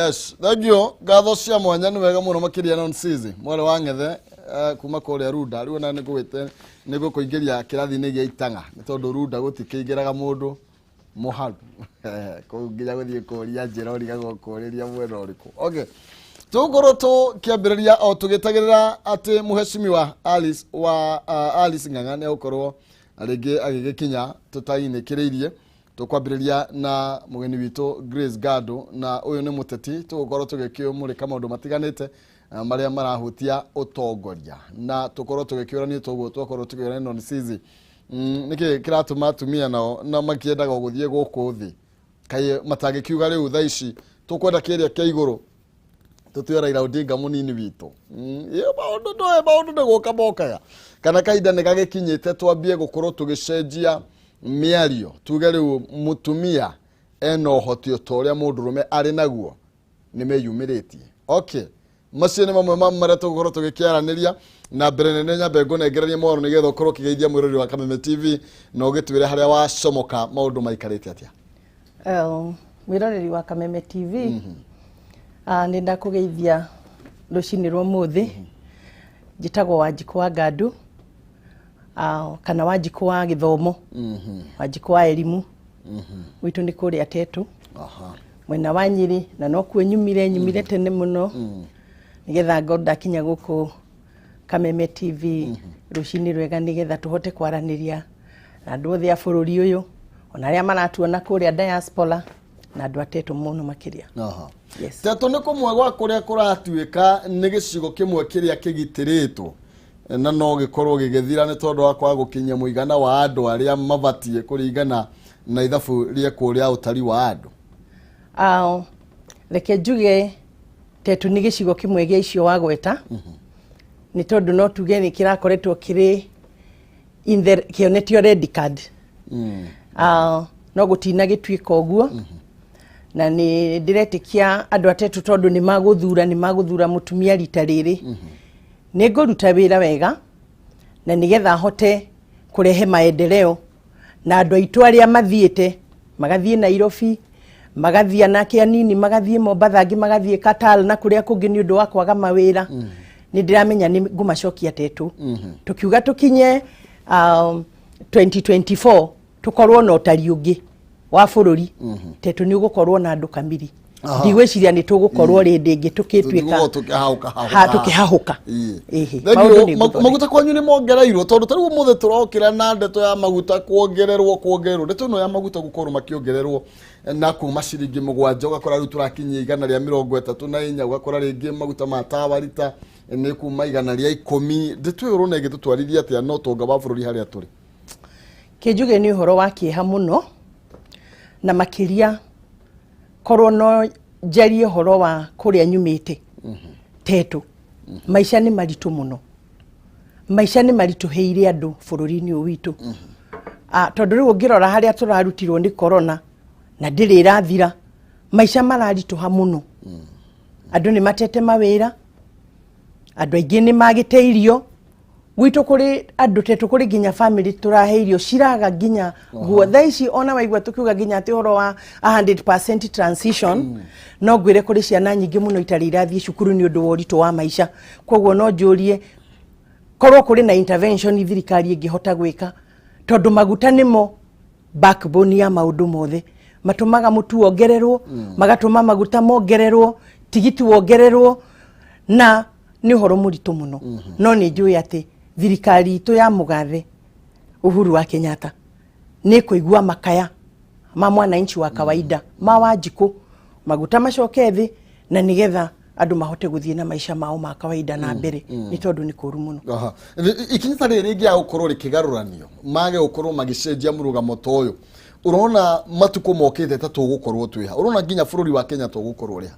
Yes, thank you. Ngatho cia mwanya, nĩ wega mũno makĩria. Nonsizi mwarĩ wa Ng'ethe, kuma kũrĩa Runda. Rĩu ona nĩngũgwĩte nĩngũkũingĩria kĩrathi-inĩ gĩa itang'a, nĩ tondũ Runda gũtikĩingĩraga mũndũ mũharu kũu, nginya gũthiĩ kũria njĩra ũrigagwo kũrĩria mwena ũrĩkũ. Okay, tũgũkorwo tũkĩambĩrĩria o tũgĩtagĩrĩra atĩ mũhecimiwa Alice wa Alice Ng'ang'a nĩ egũkorwo rĩngĩ agĩgĩkinya tũtainĩkĩrĩirie. Tũkwambĩrĩria na mũgeni witũ Grace Gado, na ũyũ nĩ mũteti. Tũgũkorwo tũgĩkĩmũrĩka maũndũ matiganĩte marĩa marahutia ũtongoria, na tũkorwo tũgĩkĩũrania toguo twakorwo tũkĩũrania Nonsizi. Nĩkĩ kĩratũma atumia nao na makĩendaga gũthiĩ gũkũ thĩ, kaĩ matangĩkiuga rĩu thaa ici tũkwenda kĩrĩa kĩa igũrũ, tũtue Raila Odinga mũnini witũ? Ĩyo maũndũ ndũĩ, maũndũ nĩ gũka mokaga, kana kahinda nĩ gagĩkinyĩte twambie gũkorwo tũgĩcenjia mĩario, tuge rĩu mũtumia ena ũhoti o ta ũrĩa mũndũrũme arĩ naguo, nĩ meyumĩrĩtie. Okay, macio nĩ mamwe ma marĩa tũgũkorwo tũgĩkĩaranĩria na mbere nene. Nyambe ngũnengererie mohoro nĩgetha ũkorwo ũkĩgeithia mwĩrori wa Kameme TV na ũgĩtwĩre harĩa wacomoka maũndũ maikarĩte atĩa. Mwĩroreri wa Kameme TV, nĩ ndakũgeithia rũcinĩ rwa ũmũthĩ. Njĩtagwo Wanjikũ wa Ngandu, kana Wanjikũ wa gĩthomo, Wanjikũ wa elimu. Gwitũ nĩ kũrĩa Tetu, mwena wa Nyĩrĩ, na nokuo nyumire tene mũno nĩgetha ngorwo ndakinya gũkũ Kameme TV rũcinĩ rwega, nĩgetha tũhote kwaranĩria na andũ othe a bũrũri ũyũ, ona arĩa maratuona kũrĩa diaspora, na andũ a Tetu mũno makĩria. Yes. Tetu nĩ kũmwe gwa kũrĩa kũratuĩka nĩ gĩcigo kĩmwe kĩrĩa kĩgitĩrĩtwo na no gĩkorwo gĩgĩthira nĩ tondũ wa kwaga gũkinyia mũigana wa andũ arĩa mabatiĩ kũringana na ithabu rĩekwo rĩa ũtari wa andũ. Reke njuge Tetu nĩ gĩcigo kĩmwe gĩa icio wagweta, nĩ tondũ no tuge nĩ kĩrakoretwo kĩrĩ in the kĩonetio red card. No gũtina gĩtuĩka ũguo, na nĩ ndĩretĩkia andũ a Tetu, tondũ nĩ magũthura mũtumia rita rĩrĩ, nĩ ngũruta wĩra wega na nĩgetha hote kũrehe maendeleo na andũ aitũ arĩa mathiĩte, magathiĩ Nairobi, magathiĩ anake anini magathiĩ Mombatha, angĩ magathiĩ Qatar na kũrĩa kũngĩ nĩ ũndũ wa kwaga mawĩra. Nĩ ndĩramenya nĩ ngũmacokia Tetu. Tũkiuga tũkinye 2024 tũkorwo na ũtari ũngĩ wa bũrũri, Tetu nĩ ũgũkorwo na andũ kamiri. Ndigwĩciria nĩ tũgũkorwo rĩndĩ ĩngĩ tũkĩtuĩka Tũtigũkorwo tũkĩhahũka. Tũkĩhahũka. Ĩhĩ, Thank maũndũ you. nĩ ngũthondeka. Maguta kwanyu nĩ mongereirwo? Tondũ ta rĩu ũmũthĩ tũrokĩra na ndeto ya maguta kuongererwo, kuongererwo, ndeto ĩno ya maguta gũkorwo makĩongererwo na kuma ciringi 7, ũgakora rĩu tũrakinyia 134, ũgakora rĩngĩ maguta ma tawa rita nĩ kuma 110. Ndeto ĩyo ũrona ĩgĩtũtwarithia atĩa na ũtonga wa bũrũri harĩa tũrĩ? Kĩnjuge nĩ ũhoro wa kĩeha mũno, na makĩria korwo no njarie ũhoro wa kũrĩa nyumĩte Tetu. Maica nĩ maritũ mũno, maica nĩ maritũhĩire andũ bũrũri-inĩ ũyũ witũ. Tondũ rĩu ũngĩrora harĩa tũrarutirwo nĩ corona na ndĩrĩ ĩrathira, maica mararitũha mũno. Andũ nĩ matete mawĩra, andũ aingĩ nĩ magĩte irio. Gwitũ kũrĩ andũ Tetũ, kũrĩ nginya family tũrahe irio ciraga nginya nguo thaa ici. Ona waigua tũkiuga nginya atĩ ũhoro wa 100% transition, no ngwĩre kũrĩ ciana nyingĩ mũno itarĩ irathiĩ cukuru nĩ ũndũ wa ũritũ wa maica. Koguo no njũrie korwo kũrĩ na intervention thirikari ĩngĩhota gwĩka, tondũ maguta nĩmo backbone ya maũndũ mothe. Matũmaga mũtu wongererwo, magatũma maguta mongererwo, tigiti wongererwo, na nĩ ũhoro mũritũ mũno. No nĩ njũĩ atĩ thirikari itũ ya mũgathe Uhuru wa Kenyatta nĩ kũigua makaya ma mwananchi wa kawaida, ma Wanjikũ, maguta macoke thĩ na nĩgetha andũ mahote gũthiĩ na maica mao ma kawaida na mbere, nĩ tondũ nĩ kũru mũno. Aha. Ikinya ta rĩrĩ rĩngĩaga gũkorwo rĩkĩgarũranio, mage gũkorwo magĩcenjia mũrũgamo ta ũyũ, ũrona matukũ mokĩte ta tũgũkorwo twĩha? Ũrona nginya bũrũri wa Kenya tũgũkorwo rĩha?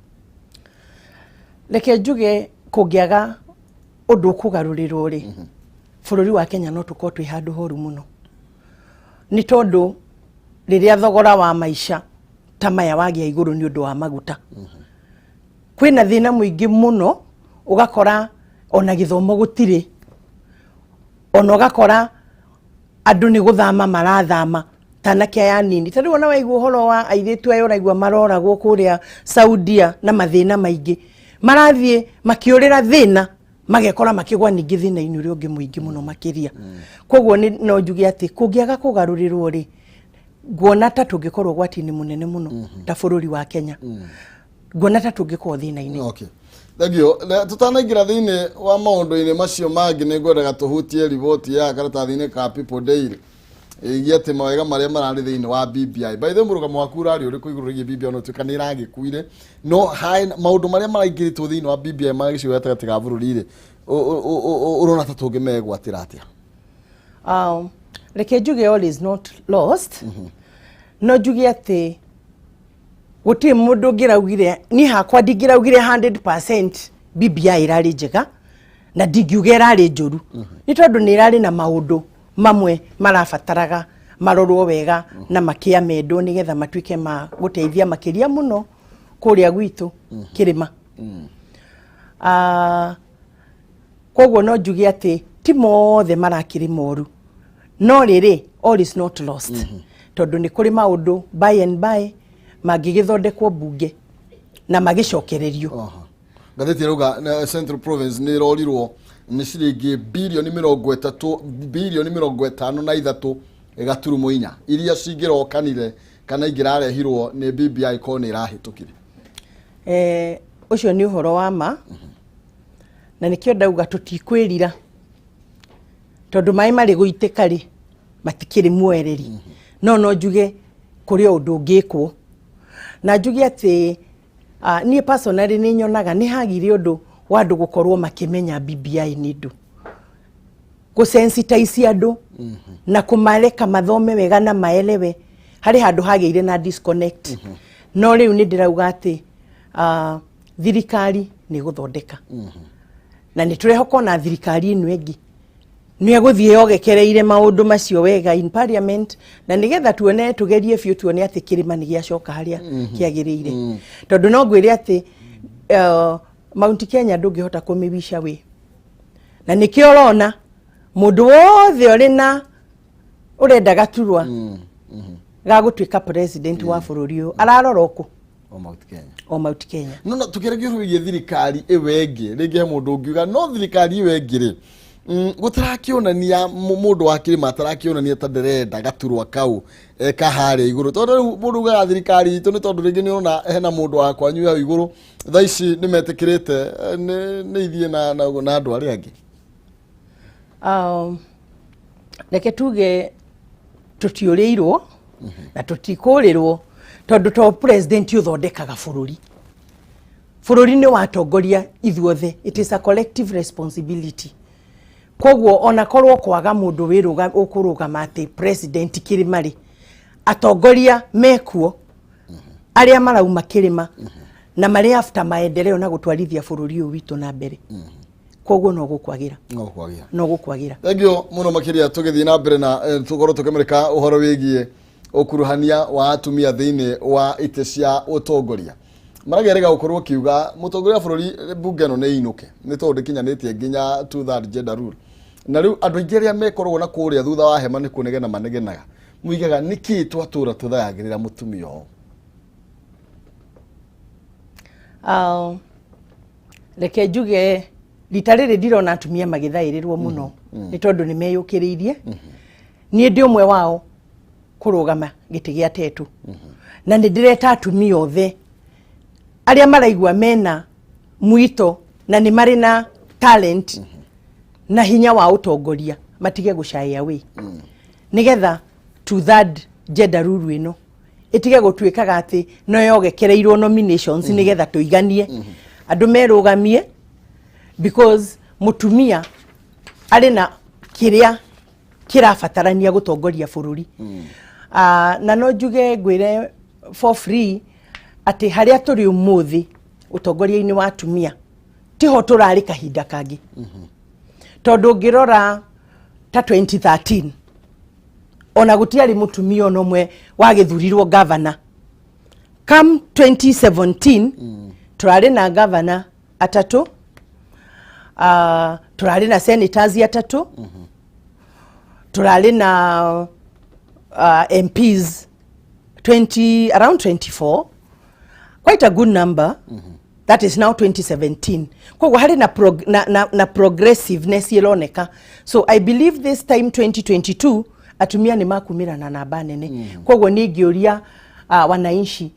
Reke njuge kũngĩaga ũndũ ũkũgarũrĩrwo rĩ, bũrũri wa Kenya no tũkorwo twĩ handũ horu mũno, nĩ tondũ rĩrĩa thogora wa maica ta maya wagĩa igũrũ nĩ ũndũ wa maguta, kwĩna thĩna mũingĩ mũno. Ũgakora ona gĩthomo gũtirĩ, ona ũgakora andũ nĩ gũthama marathama. Ta anake aya anini, ta rĩu ona waigua ũhoro wa airĩtu aya, ũraigua maroragwo kũrĩa Saudia na mathĩna maingĩ, marathiĩ makĩũrĩra thĩna, magekora makĩgwa ningĩ thĩna-inĩ ũrĩa ũngĩ mũingĩ mũno makĩria. Koguo no njuge atĩ kũngĩaga kũgarũrĩrwo rĩ, nguona ta tũngĩkorwo ũgwati-inĩ mũnene mũno ta bũrũri wa Kenya. Nguona ta tũngĩkorwo thĩna-inĩ. Okay. Thank you. Tutanaingĩra thĩinĩ wa maũndũ-inĩ macio mangĩ, nĩ ngwendaga tũhutie riboti ya karatathi-inĩ ka People Daily ĩgiĩ atĩ mawega marĩa mararĩ thĩinĩ wa BBI. By the way, mũrũgamo waku ũrarĩ ũrĩkũ igũrũ rĩgiĩ BBI? Ona ũtuĩka nĩ ĩragĩkuire, no maũndũ marĩa maraingĩrĩtwo thĩinĩ wa BBI ma gĩcigo gatagatĩ ga bũrũri rĩ, ũrona ta tũngĩmegwatĩra atĩa? Reke njuge all is not lost. No njuge atĩ gũtirĩ mũndũ ũngĩraugire, niĩ hakwa ndingĩraugire 100% BBI ĩrarĩ njega, na ndingiuga ĩrarĩ njũru, nĩ tondũ nĩ ĩrarĩ na maũndũ mamwe marabataraga marorwo wega na makĩamendwo nĩgetha matuĩke ma gũteithia makĩria mũno kũrĩa gwitũ kĩrĩma. Koguo no njuge atĩ ti mothe marakĩrĩ moru, no rĩrĩ, all is not lost, tondũ nĩ kũrĩ maũndũ by and by mangĩgĩthondekwo mbunge na magĩcokererio. Aha. Ngathĩti ĩrauga Central Province nĩ ĩrorirwo nĩ ciringi birioni 30, birioni 53.4 iria cingĩrokanire kana ingĩrarehirwo nĩ BBI korwo nĩ ĩrahĩtũkire. Ũcio nĩ ũhoro wa ma, na nĩkĩo ndauga tũtikwĩrira, tondũ maĩ marĩ gũitĩka rĩ, matikĩrĩ muoereri. No njuge kũrĩ o ũndũ ũngĩkwo, na njuge atĩ niĩ personally nĩ nyonaga nĩ hagire ũndũ wa andũ gũkorwo makĩmenya BBI nĩ ndũ, gũsensitize andũ na kũmareka mathome wega na maelewe. Harĩ handũ hagĩire na disconnect, no rĩu nĩ ndĩrauga atĩ thirikari nĩ gũthondeka, na nĩ tũrehoka ona thirikari ĩno ĩngĩ nĩ egũthiĩ yogekereire maũndũ macio wega in parliament, na nĩgetha tuone, tũgerie biũ tuone atĩ kĩrĩma nĩ gĩacoka harĩa kĩagĩrĩire, tondũ no ngwĩre atĩ Mount Kenya ndũngĩhota kũmĩwisha wĩ, na nĩkĩo ũrona mũndũ wothe ũrĩ na ũrenda gaturwa ga gũtuĩka president wa bũrũri ũyũ ararora ũkũ? O Mount Kenya. O Mount Kenya. No tukĩragia ũhoro wĩgiĩ thirikari ĩyo ĩngĩ, rĩngĩ he mũndũ ũngiuga no thirikari ĩyo ĩngĩ rĩ, gũtarakĩonania mũndũ wa kĩrĩma atarakĩonania ta ndĩrenda gaturwa kau ka harĩa igũrũ, tondũ rĩu mũndũ ugaga thirikari itũ nĩ tondũ rĩngĩ nĩ ũrona hena mũndũ wa kwanyu hau igũrũ. Thaa ici nĩ metĩkĩrĩte nĩ ithiĩ na andũ arĩa angĩ. Reke tuge tũtiũrĩirwo na tũtikũrĩrwo, tondũ to president ũthondekaga bũrũri. Bũrũri nĩ watongoria ithuothe, it is a collective responsibility. Koguo ona korwo kwaga mũndũ wĩrũga ũkũrũgama atĩ president kĩrĩma rĩ, atongoria mekuo arĩa marauma kĩrĩma na marĩ after maendeleo na gũtwarithia bũrũri ũyũ witũ na mbere. Koguo no gũkwagĩra. No kwagĩra. No gũkwagĩra. Thank you mũno makĩria. Tũgĩthiĩ na mbere na tũkorwo tũkĩmũrĩka ũhoro wĩgiĩ ũkuruhania wa atumia thĩinĩ wa itĩ cia ũtongoria, maragerega gũkorwo kiuga mũtongoria wa bũrũri mbunge ĩno nĩ inũke nĩ tondũ ndĩkinyanĩtie nginya two third gender rule, na rĩu andũ aingĩ arĩa mekoragwo na kũrĩa thutha wa hema nĩ kũnegena manegenaga, muigaga nĩkĩ twatũra tũthayagĩrĩra mũtumia ũũ? Reke njuge rita rĩrĩ ndirona atumia magĩthaĩrĩrwo mũno, nĩ tondũ nĩ meyũkĩrĩirie. Niĩ ndĩ ũmwe wao kũrũgama gĩtĩ gĩa tetu, na nĩ ndĩreta atumia othe arĩa maraigua mena mwito na nĩ marĩ na talent na hinya wa ũtongoria matige gũcaĩa away, nĩgetha two third gender rule ĩno ĩtige gũtuĩkaga atĩ no yogekereirwo nominations, nĩgetha tũiganie andũ merũgamie, because mũtumia arĩ na kĩrĩa kĩrabatarania gũtongoria bũrũri. Na no njuge, ngwĩre for free atĩ harĩa tũrĩ ũmũthĩ ũtongoria-inĩ wa atumia tiho tũrarĩ kahinda kangĩ, tondũ ũngĩrora ta 2013 ona gũtiarĩ mũtumia ona ũmwe wagĩthurirwo gavana. Come 2017 tũrarĩ na gavana atatũ, tũrarĩ na senators atatũ, tũrarĩ na MPs 20, around 24, quite a good number. That is now 2017. Koguo harĩ na progressiveness ĩroneka. So I believe this time 2022 atumia nĩ makumĩra na namba nene. Koguo nĩ ingĩũria wananchi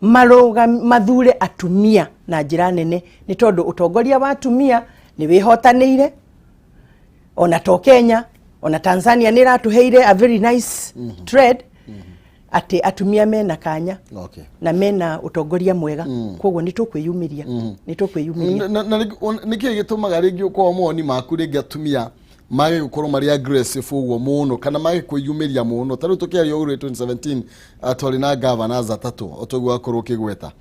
marũga mathure atumia na njĩra nene, nĩ tondũ ũtongoria wa atumia nĩ wĩhotanĩire. Ona to Kenya, ona Tanzania nĩ ĩratũheire a very nice trend atĩ atumia mena kanya na mena ũtongoria mwega. Koguo nĩ tũkwĩyumĩria, nĩ tũkwĩyumĩria. Na nĩkĩ gĩtũmaga rĩngĩ ũkorwo mawoni maku rĩngĩ atumia mage gũkorwo marĩ aggressive ũguo mũno kana mage kwĩyumĩria mũno? Ta rĩu tũkĩaria ũguo 2017, twarĩ na governors atatũ o toguo wakorwo ũkĩgweta.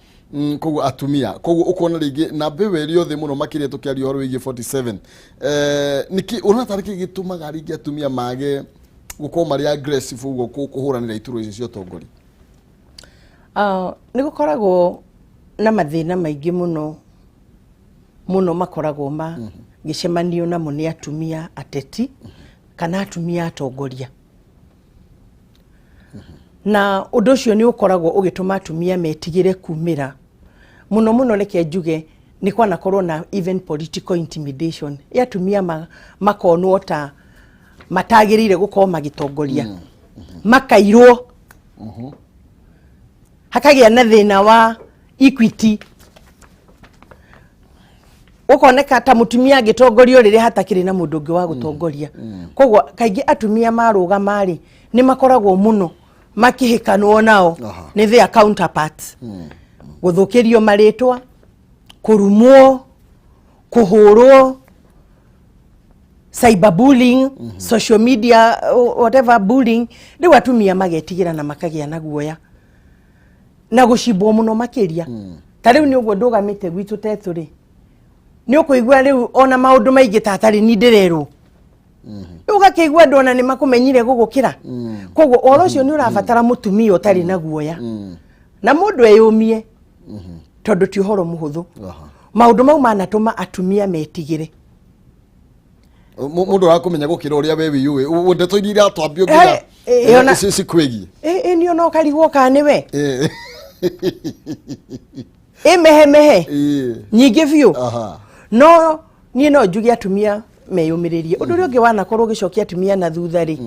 Koguo atumia, koguo ũkona rĩngĩ namba ĩyo ĩrĩ othe mũno makĩria tũkĩaria ũhoro wĩgiĩ 47. Nĩkĩ ũrona tarĩ kĩ gĩtũmaga rĩngĩ atumia mage gũkorwo marĩ aggressive ũguo kũhũranĩra iturwa icio cia ũtongoria? Nĩ gũkoragwo na mathĩna maingĩ mũno mũno makoragwo magĩcemanio namo nĩ atumia ateti kana atumia atongoria, na ũndũ ũcio nĩ ũkoragwo ũgĩtũma atumia metigĩre kumĩra mũno mũno. Reke njuge nĩ kwanakorwo na even political intimidation ya atumia, makonwo ta matagĩrĩire gũkorwo magĩtongoria, makairwo, hakagĩa na thĩna wa equity, ũkoneka ta mũtumia angĩtongorio rĩrĩa hatakĩrĩ na mũndũ ũngĩ wa gũtongoria. Koguo kaingĩ atumia marũgama rĩ, nĩ makoragwo mũno makĩhĩkanwo nao nĩ their counterparts, gũthũkĩrio marĩtwa, kũrumwo, kũhũrwo, cyberbullying, social media, whatever bullying. Rĩu atumia magetigĩra na makagĩa na guoya na gũcimbwo mũno makĩria. Ta rĩu nĩ ũguo ndũgamĩte gwitũ tetũ rĩ, nĩ ũkũigua rĩu ona maũndũ maingĩ ta atarĩ ni ndĩrerwo, rĩu ũgakĩigua andũ ona nĩ makũmenyire gũgũkĩra. Koguo ũhoro ũcio nĩ ũrabatara mũtumia ũtarĩ na guoya na mũndũ eyũmie, tondũ ti ũhoro mũhũthũ. Maũndũ mau manatũma atumia metigĩre. Mũndũ arakũmenya gũkĩra ũrĩa we wĩyũĩ, ndeto iria iratwambio nginya cikwĩgiĩ. Ĩ nĩ ona ũkarigwo kana nĩwe ĩ mehemehe nyingĩ biũ. No niĩ no njuge atumia meyũmĩrĩrie. Ũndũ ũrĩa ũngĩ wanakorwo ũgĩcokia atumia na thutha rĩ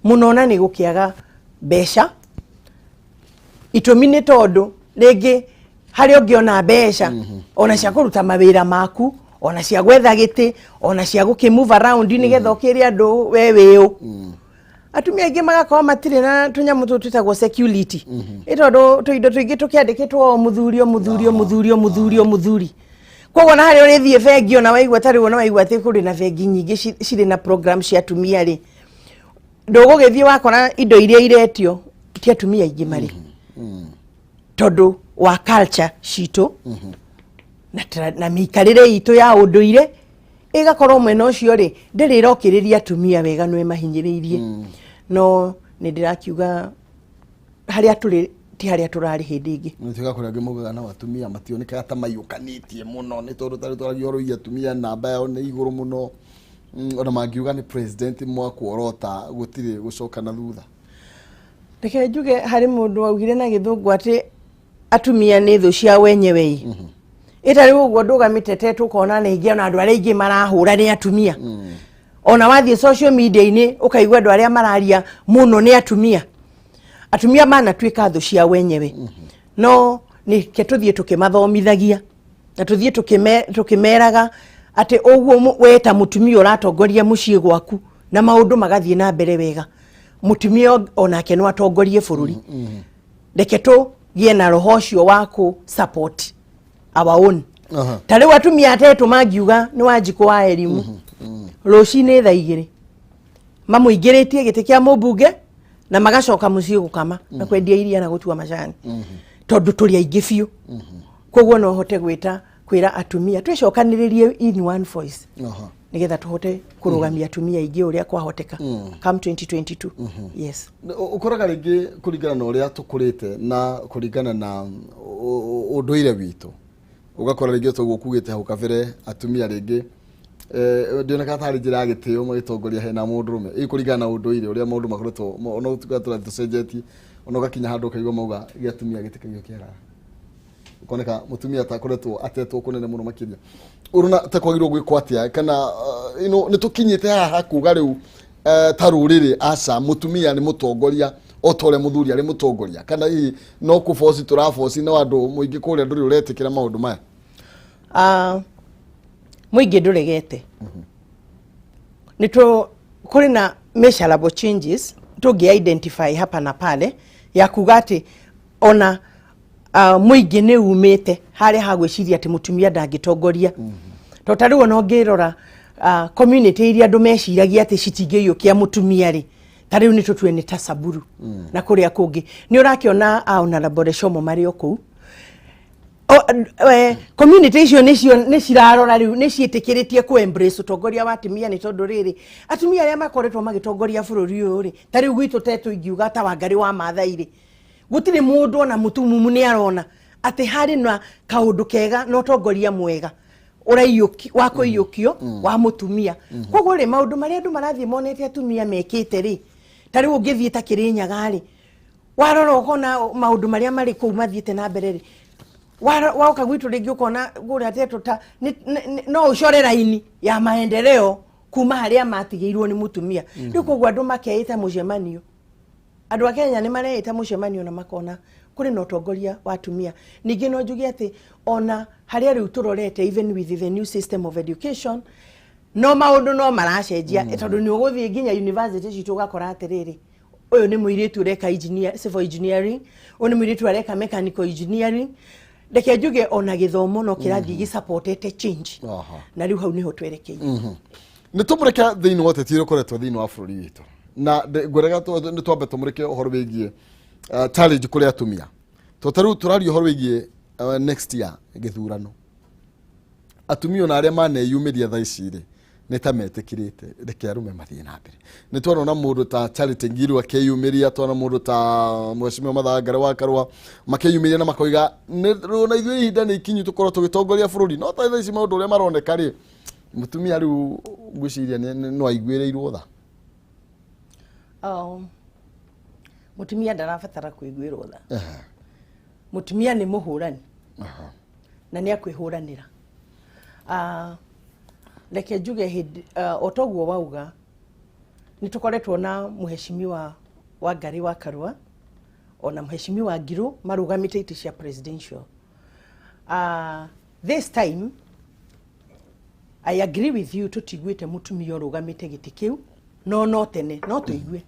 mũno na nĩ gũkĩaga mbeca. Itũmi nĩ tondũ rĩngĩ harĩa ũngĩona mbeca ona cia kũruta mawĩra maku, ona cia gwetha gĩtĩ, ona cia gũkĩ move around nĩgetha ũkĩre andũ we wĩũ, atumia aingĩ magakorwo matirĩ na tũnyamũ tũtũ twĩtagwo security, ĩ tondũ tũindo tũingĩ tũkĩandĩkĩtwo o mũthuri, o mũthuri, o mũthuri, o mũthuri, o mũthuri. Koguo na harĩa ũrĩthiĩ bengi, ona waigua tarĩu ona waigua atĩ kũrĩ na bengi nyingĩ cirĩ na program cia atumia rĩ, ndũgũgĩthiĩ wakora indo iria iretio ti atumia aingĩ marĩ, tondũ wa culture citũ na mĩikarĩre itũ ya ũndũire ĩgakorwo mwena ũcio rĩ ndĩrĩ ĩrokĩrĩria atumia wega, nĩ mahinyĩrĩirie. No nĩ ndĩrakiuga harĩa tũrĩ ti harĩa tũrarĩ hĩndĩ ĩngĩ. Nĩtuga kũrĩa angĩ maugaga nao atumia mationekaga ta maiyũkanĩtie mũno, nĩ tondũ tarĩ twaragia ũhoro wĩgiĩ atumia namba yao nĩ igũrũ mũno. Ona mangiuga nĩ president mwakuorota gũtirĩ gũcoka na thutha. Reke njuge harĩ mũndũ waugire na gĩthũngũ atĩ atumia nĩ thũ cia wenyewe. Ĩtarĩ ũguo ndũgamĩte te tũkona rĩngĩ ona andũ arĩa aingĩ marahũra nĩ atumia. Ona wathiĩ social media-inĩ ũkaigua andũ arĩa mararia mũno nĩ atumia. Atumia manatuĩka thũ cia wenyewe, no nĩke tũthiĩ tũkĩmathomithagia na tũthiĩ tũkĩmeraga atĩ ũguo we ta mũtumia ũratongoria mũciĩ gwaku na maũndũ magathiĩ na mbere wega, mũtumia onake no atongorie bũrũri. Reke tũgĩe na roho ũcio wa kũ support our own. Ta rĩu atumia atetũ mangiuga nĩ Wanjikũ wa elimu rũcinĩ thaa 2 mamũingĩrĩtie gĩtĩ kĩa mũmbunge na magacoka mũciĩ gũkama na kwendia iria na gũtua macani, tondũ tũrĩ aingĩ biũ. Koguo no hote gwĩta kwĩra atumia twĩcokanĩrĩrie in one voice nĩgetha tũhote kũrũgamia atumia aingĩ ũrĩa kwahoteka come 2022, yes. Ũkoraga rĩngĩ kũringana na ũrĩa tũkũrĩte na kũringana na ũndũire witũ, ũgakora rĩngĩ toguo kugĩte hau kabere atumia rĩngĩ Ndioneka tarĩ njĩra ya gĩtĩo magĩtongoria hena mũndũrũme, ĩ kũringana na ũndũire ũrĩa maũndũ makoretwo ona ũtuga tũrathiĩ tũcenjetie, ona ũgakinya handũ ũkaigua mauga gĩa atumia gĩtikagio kĩara, ũkoneka mũtumia atakoretwo atetwo kũnene mũno makĩria. Ũrona ta kwagĩrĩirwo gwĩkwo atĩa, kana nĩ tũkinyĩte haha kuga rĩu ta rũrĩrĩ aca mũtumia nĩ mũtongoria o ta ũrĩa mũthuri arĩ mũtongoria, kana hihi no kũboci tũraboci no andũ mũingĩ kũrĩa ndũrĩ ũretĩkĩra maũndũ maya? Mũingĩ ndũregete. Nĩ tũ kũrĩ na measurable changes tũngĩ identify hapa na pale ya kuga atĩ ona mũingĩ nĩ umĩte harĩa ha gwĩciria atĩ mũtumia ndangĩtongoria. To ta rĩu ona ũngĩrora community iria andũ meciragia atĩ citingĩiyũkia mũtumia rĩ, ta rĩu nĩ tũtue nĩ ta Samburu na kũrĩa kũngĩ, nĩ ũrakĩona Honorable Leshomo marĩ o kũu. Community icio nĩcio nĩ cirarora rĩu nĩ ciĩtĩkĩrĩtie kũ embrace ũtongoria wa atumia, nĩ tondũ rĩrĩ, atumia arĩa makoretwo magĩtongoria bũrũri ũyũ rĩ, ta rĩu gwitũ Tetu ingiuga ta Wangarĩ wa Maathai rĩ, gũtirĩ mũndũ ona mũtumumu nĩ arona atĩ harĩ na kaũndũ kega na ũtongoria mwega ũraiyũki wa kũiyũkio wa mũtumia. Koguo rĩ, maũndũ marĩa andũ marathiĩ monete atumia mekĩte rĩ, ta rĩu ũngĩthiĩ ta Kĩrĩnyaga rĩ, warora ũkona maũndũ marĩa marĩ kũu mathiĩte na mbere rĩ, woka gwitũ rĩngĩ ũkona kũrĩa Tetũ ta no ũcore raini ya maendeleo kuma harĩa matigĩirwo nĩ mũtumia. Rĩu koguo andũ makeĩta mũcemanio, andũ a Kenya nĩ mareĩta mũcemanio na makona kũrĩ na ũtongoria wa atumia. Ningĩ no njuge atĩ ona harĩa rĩu tũrorete, even with the new system of education, no maũndũ no maracenjia, tondũ nĩ ũgũthiĩ nginya university citũ ũgakora atĩrĩrĩ, ũyũ nĩ mũirĩtu ũreka engineer, civil engineering, ũyũ nĩ mũirĩtu areka mechanical engineering. Reke njuge ona gĩthomo no kĩrathiĩ gĩsupportete change. Na rĩu hau nĩho twerekeire. Nĩ tũmũrĩke thĩinĩ wa ũteti ũrĩa ũkoretwo thĩinĩ wa bũrũri witũ, na ngwendaga nĩ twambe tũmũrĩke ũhoro wĩgiĩ challenge kũrĩ atumia, to ta rĩu tũraria ũhoro wĩgiĩ next year gĩthurano. Atumia ona arĩa maneyumĩria thaa ici rĩ, nĩ ta metĩkĩrĩte reke arũme mathiĩ na mbere. Nĩ twarona mũndũ ta Charity Ngilu akĩyumĩria, twona mũndũ ta Mheshimiwa Martha Wangari wa Karua makĩyumĩria na makoiga nĩ rĩu na ithuĩ ihinda nĩ ikinyu tũkorwo tũgĩtongoria bũrũri. No ta thaa ici maũndũ ũrĩa maroneka rĩ, mũtumia rĩu ngwĩciria no aiguĩrĩirwo tha. Oh, mũtumia ndarabatara kũiguĩrwo tha. Mũtumia nĩ mũhũrani na nĩ akwĩhũranĩra. Reke njuge hĩndĩ o toguo wauga, nĩ tũkoretwo na Mheshimiwa Wangari wa Karua ona Mheshimiwa Ngiru marũgamĩte itĩ cia presidential. This time I agree with you, tũtiguĩte mũtumia ũrũgamĩte gĩtĩ kĩu, no tene no tũigue.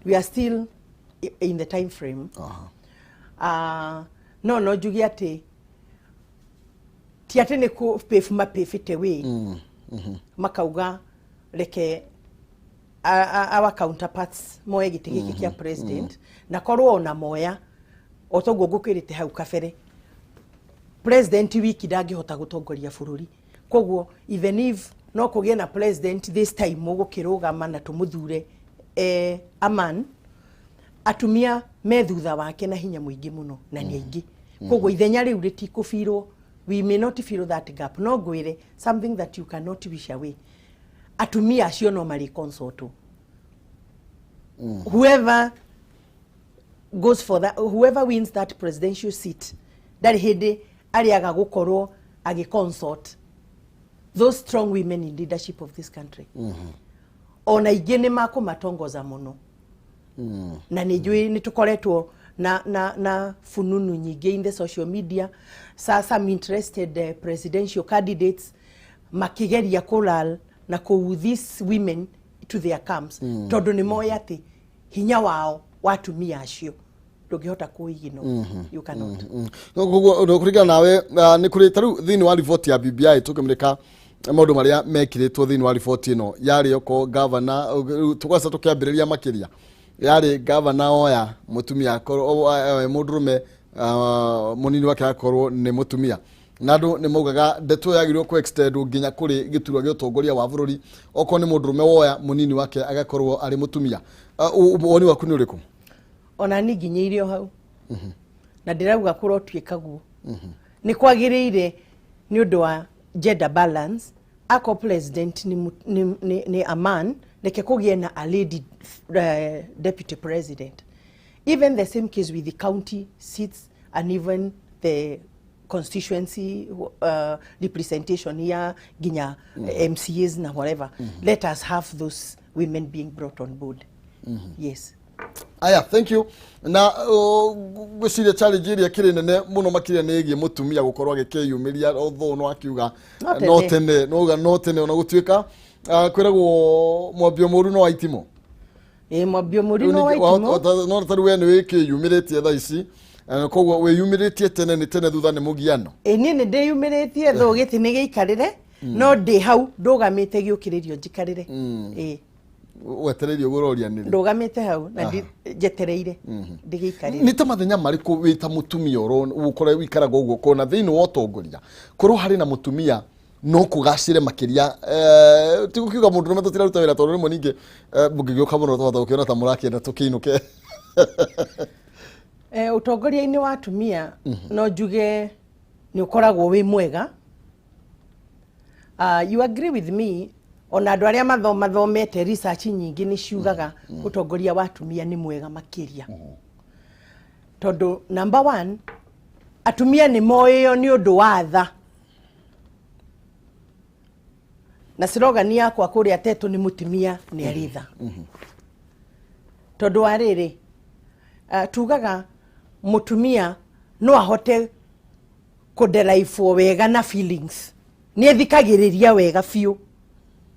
We are still in the time frame. No njuge atĩ ti atĩ nĩ kũ pave mapavĩte way makauga reke our counterparts moe gĩtĩ gĩkĩ kĩa president, na korwo ona moya, o toguo ngũkwĩrĩte hau kabere, president wiki ndangĩhota gũtongoria bũrũri. Koguo even if no kũgĩe na president this time mũgũkĩrũgama na tũmũthure aman, atumia me thutha wake na hinya mũingĩ mũno na nĩ aingĩ. Koguo ithenya rĩu rĩtikũbirwo, we may not feel that gap. No ngwĩre something that you cannot wish away, atumia acio no marĩ consult whoever goes for that, whoever wins that presidential seat. Ndarĩ hĩndĩ arĩaga gũkorwo agĩ consult those strong women in leadership of this country. Ona ingĩ nĩ makũmatongoza mũno, na nĩ njũĩ nĩ tũkoretwo na fununu nyingĩ in the social media, sa some interested presidential candidates makĩgeria kũlal na kũu these women to their camps, tondũ nĩ moĩ atĩ hinya wao wa atumia acio ndũngĩhota kũiginwo, you cannot. Koguo kũringana nawe, nĩ kũrĩ ta rĩu thĩinĩ wa riboti ya BBI, tũkĩmũrĩka maũndũ marĩa mekĩrĩtwo thĩinĩ wa riboti ĩno, yarĩ oko gavana tũgaca tũkĩambĩrĩria makĩria yarĩ gavana oya mũtumia akorwo mũndũrũme, mũnini wake akorwo nĩ mũtumia, na andũ nĩ maugaga ndeto ĩyo yagĩrĩirwo kũ extend nginya kũrĩ gĩturwa gĩa ũtongoria wa bũrũri, okorwo nĩ mũndũrũme woya, mũnini wake agakorwo arĩ mũtumia. Woni waku nĩ ũrĩkũ? Ona ni nginyĩire o hau na ndĩrauga kũrotuĩka guo nĩ kwagĩrĩire nĩ ũndũ wa gender balance. Ako president nĩ a man, reke kũgĩe na a lady deputy president. Even the same case with the county seats and even the constituency representation ya nginya MCAs na whatever. Let us have those women being brought on board. Yes. Aya, thank you. Na ngwĩciria challenge ĩrĩa ĩkĩrĩ nene mũno makĩria nĩ ĩgiĩ mũtumia gũkorwo agĩkĩyumĩria, although no akiuga No tene. No tene, no uga no tene, ona gũtuĩka kwĩragwo mwambio mũru no waitimũ. Ĩ, mwambio mũri no waitimũ. No tarĩu we nĩ wĩkĩyumĩrĩtie thaa ici. Koguo wĩyumĩrĩtie tene nĩ tene, thutha nĩ mũgiano. Ĩ, niĩ nĩ ndĩyumĩrĩtie, thũ gĩtĩ nĩ gĩikarĩre, no ndĩ hau ndũgamĩte gĩũkĩrĩrio njikarĩre. Ĩ. Wetereirie gũroria nĩrĩ? Ndũgamĩte hau na njetereire ndĩgĩikarĩre. Nĩ ta mathenya marĩkũ wĩ ta mũtumia ũkorwo wikaraga ũguo kona thĩinĩ wa ũtongoria korwo harĩ na mũtumia no kũgacĩre makĩria? Ti gũkiuga mũndũ rũme tũtiraruta wĩra, tondũ rĩmwe ningĩ mũngĩgĩũka mũno twahota gũkĩona ta mũrakĩenda tũkĩinũke. Ũtongoria-inĩ wa atumia no njuge nĩ ũkoragwo wĩ mwega. You agree with me, ona andũ arĩa mathomete research nyingĩ nĩ ciugaga ũtongoria wa atumia nĩ mwega makĩria, tondũ number one, atumia nĩ moĩo nĩ ũndũ wa tha, na slogan yakwa kũrĩa Tetũ nĩ "Mũtumia nĩ arĩ tha", tondũ wa rĩrĩ, tugaga mũtumia no ahote kũnderaibwo wega na feelings, nĩ ethikagĩrĩria wega biũ